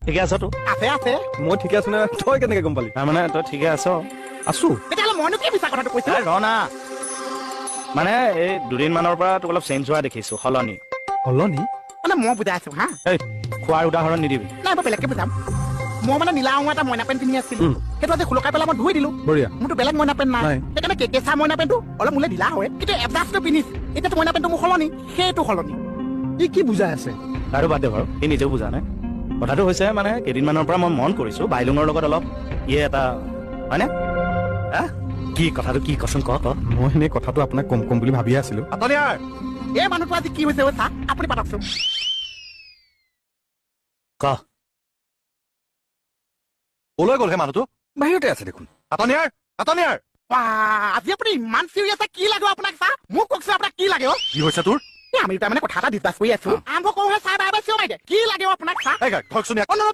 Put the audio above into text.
ঠিকে আছ তো? আছে আছে। মই ঠিকে আছো নে? তই কেনেকে গম পালি? তাৰমানে তই ঠিকে আছ? আছো। তেতিয়াহ'লে মইনো কি মিছা কথাটো কৈছো? এই ৰ না, মানে এই দুদিনমানৰ পৰা তোক অলপ চেঞ্জ হোৱা দেখিছো, সলনি। সলনি মানে মই বুজাই আছো হা। এই খোৱাৰ উদাহৰণ নিদিবি। নাই, মই বেলেগকে বুজাম। মই মানে নীলা ৰঙৰ এটা মইনা পেণ্ট পিন্ধি আছিলো, সেইটো আজি সুলকাই পেলাই মই ধুই দিলো। বঢ়িয়া। মোৰতো বেলেগ মইনা পেণ্ট নাই, সেইকাৰণে কেঁচা মইনা পেণ্টটো অলপ মোলে ঢিলা হয়, কিন্তু এডজাষ্টটো পিন্ধিছো। এতিয়াতো মইনা পেণ্টটো মোৰ সলনি, সেইটো সলনি। ই কি বুজাই আছে? আৰু বাদ দে বাৰু, সি নিজেও বুজা নাই। কথাটো হৈছে মানে কেইদিনমানৰ পৰা মই মন কৰিছো বাইলুঙৰ লগত অলপ ইয়ে এটা হয়নে? হা, কি কথাটো কি কচোন, ক ক। মই এনেই কথাটো আপোনাক কম কম বুলি ভাবিয়ে আছিলো। আতনিয়াৰ, এই মানুহটো আজি কি হৈছে অ' চা, আপুনি পাতকচোন। ক। কলৈ গ'ল সেই মানুহটো? বাহিৰতে আছে দেখোন। আতনিয়াৰ, আতনিয়াৰ। বাহ, আজি আপুনি ইমান চিৰিয়াছ, কি লাগে আপোনাক চা? মোক কওকচোন, আপোনাক কি লাগে অ'? কি হৈছে তোৰ? এই আমি তাৰমানে কথা এটা ডিছকাছ কৰি আছো, আৰম্ভ কৰোহে, চাই বাৰে বাৰে চিঞৰ মাৰি দে। কি লাগে অ' আপোনাক চা? এই গাইড, ধৰকচোন ইয়াক। অ, নহয়।